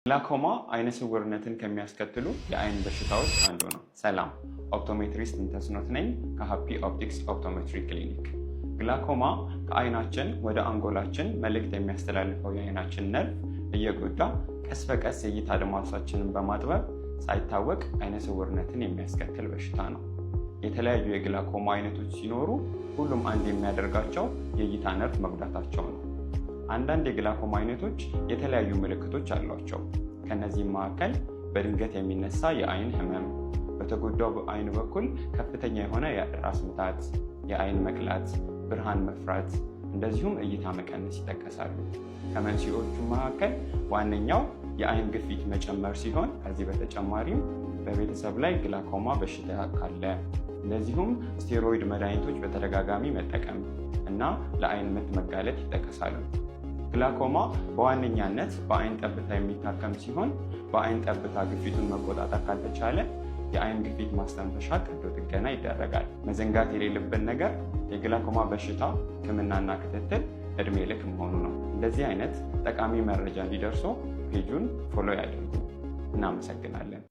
ግላኮማ አይነ ስውርነትን ከሚያስከትሉ የአይን በሽታዎች አንዱ ነው። ሰላም፣ optometrist እንተስኖት ነኝ ከ Happy Optics Optometry Clinic። ግላኮማ ከአይናችን ወደ አንጎላችን መልእክት የሚያስተላልፈው የአይናችን ነርቭ እየጎዳ ቀስ በቀስ የእይታ አድማሳችንን በማጥበብ ሳይታወቅ አይነ ስውርነትን የሚያስከትል በሽታ ነው። የተለያዩ የግላኮማ አይነቶች ሲኖሩ ሁሉም አንድ የሚያደርጋቸው የእይታ ነርቭ መጉዳታቸው ነው። አንዳንድ የግላኮማ አይነቶች የተለያዩ ምልክቶች አሏቸው። ከእነዚህም መካከል በድንገት የሚነሳ የአይን ህመም፣ በተጎዳው አይን በኩል ከፍተኛ የሆነ የራስ ምታት፣ የአይን መቅላት፣ ብርሃን መፍራት፣ እንደዚሁም እይታ መቀነስ ይጠቀሳሉ። ከመንስኤዎቹ መካከል ዋነኛው የአይን ግፊት መጨመር ሲሆን ከዚህ በተጨማሪም በቤተሰብ ላይ ግላኮማ በሽታ ካለ፣ እንደዚሁም ስቴሮይድ መድኃኒቶች በተደጋጋሚ መጠቀም እና ለአይን ምት መጋለጥ ይጠቀሳሉ። ግላኮማ በዋነኛነት በአይን ጠብታ የሚታከም ሲሆን በአይን ጠብታ ግፊቱን መቆጣጠር ካልተቻለ የአይን ግፊት ማስተንፈሻ ቀዶ ጥገና ይደረጋል። መዘንጋት የሌለብን ነገር የግላኮማ በሽታ ሕክምናና ክትትል እድሜ ልክ መሆኑ ነው። እንደዚህ አይነት ጠቃሚ መረጃ እንዲደርሶ page ኡን follow ያድርጉ። እናመሰግናለን።